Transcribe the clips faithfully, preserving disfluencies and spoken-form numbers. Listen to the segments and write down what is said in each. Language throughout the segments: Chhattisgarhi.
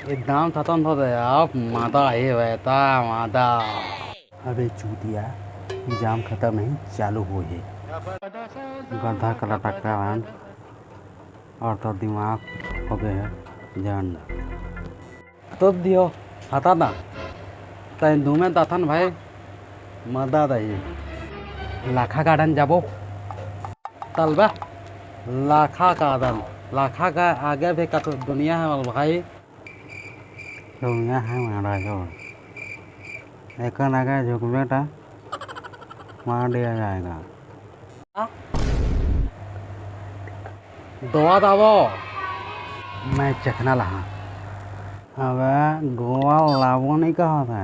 एकदम खतम हो गया, अब मादा हे बेटा, मादा। अबे चूतिया, जाम खतम नहीं, चालू हो हे। गधा का लटक्का रान, और तो दिमाग हो गए है जंड। तो दियो, हता ना, तैं धूमे दाथन भाई, मदा दही। लाखा गार्डन जाबो, तलबा, लाखा गार्डन, लाखा का आगे भी कत दुनिया है मोर भाई। दुनिया है महाराजो, एकर आगे झुकबे ता मार दिया जाएगा। दोवा दाबो। मैं चखना लहा। अबे गोवा लाबो नहीं कहा था,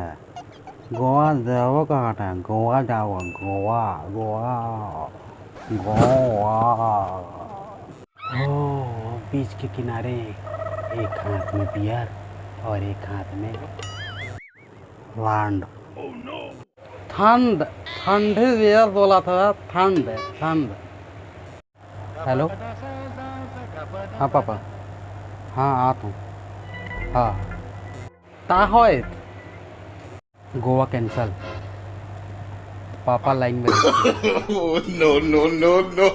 गोवा जाबो कहा था, गोवा जाबो, गोवा, गोवा, गोवा। ओ, बीच के किनारे एक हाथ में बियर और एक हाथ में लांड। ठंड, ठंडी बियर बोला था, ठंड, ठंड। हेलो, हाँ पापा, हाँ आता हूँ, हाँ। का होय? गोवा कैंसल, पापा लाइन में। No, no, no, no.